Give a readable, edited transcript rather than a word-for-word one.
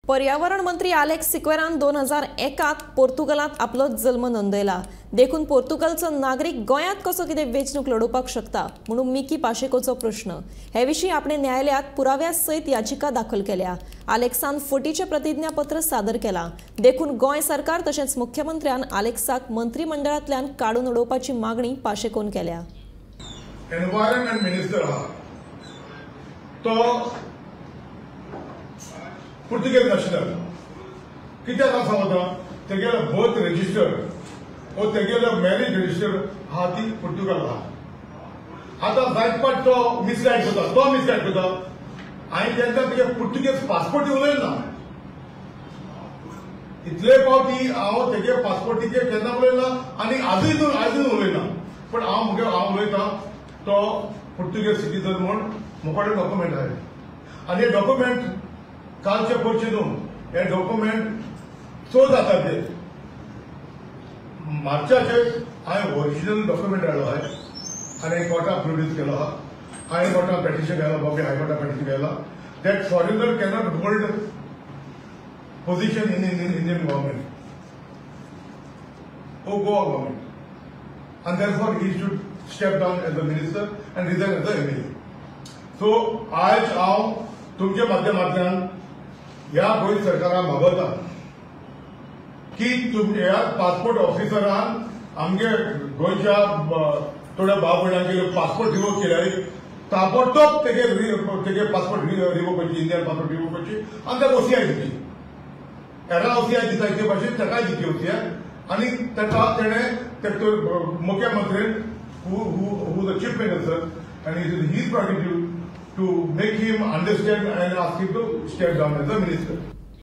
पर्यावरण मंत्री आलेक्स सिक्वेरान 2001 पोर्तुगालांत आपलो जल्म नोंदयला। देखून पोर्तुगालचो नागरीक गोंयांत कसो कितें वेंचणूक लडोवपाक शकता म्हणून मिकी पाशेकोचो प्रश्न। हे विशीं आपणे न्यायालयांत पुराव्या सयत याचिका दाखल केल्या। आलेक्सान फटीचें प्रतिज्ञापत्र सादर केलां। देखून गोंय सरकार तशेंच मुख्यमंत्र्यान आलेक्साक मंत्रिमंडळांतल्यान काडून उडोवपाची मागणी पाशेकोन केल्या। एनवायरमेंट मिनिस्टर आहा तो पुर्तुगेज नॅशनल कित्याक आसा वता तेगेलो बर्थ रजिस्टर वो तेगेलो मॅरेज रजिस्टर आहा ती पुर्तुगाल आहा। आतां जायत पाट तो मिसगायड करता, तो मिसगायड करता आनी तेंकां तेगे पुर्तुगेज पासपोर्ट उलयना। इतले फावटी हांव तेगे पासपोर्टीचेर केन्ना उलयना आनी आजूय आजून उलयना, पण हांव मुगे हांव उलयता तो पुर्तुगेज सिटीजन म्हूण म्हजे कडेन डॉक्युमेंट आहा आनी हे डॉक्युमेंट कालचे परचे न्हू, हे डॉक्युमेंट चड जाता ते मार्चाचे हांवें ओरिजिनल डॉक्युमेंट हाडलो आहा आनी कोर्टाक प्रोड्यूस केलो आहा। हांवें कोर्टाक पेटिशन घायला, बॉम्बे हायकोर्टाक पेटिशन घायला that foreigner cannot hold position in Indian government or Goa government and therefore he should step down as a minister and resign as a MLA. So आयज हांव तुमच्या माध्यमांतल्यान ह्या गोंय सरकाराक मागता की ह्या पासपोर्ट ऑफिसरान आमगे गोंयच्या थोड्या भाव भयणांचे पासपोर्ट रिवोक केल्यार ताबडतोब तेगे तेगे पासपोर्ट रिवोक करची, इंडियन पासपोर्ट रिवोक करची आनी ताका ओसीआय दिवची। हेरां ओसीआय दिता ते भाशेन ताकाय दिवची ओसीआय आनी ताका तेणें मुख्यमंत्र्यान who the chief minister and it is his prerogative to make him understand and ask him to step down as a minister.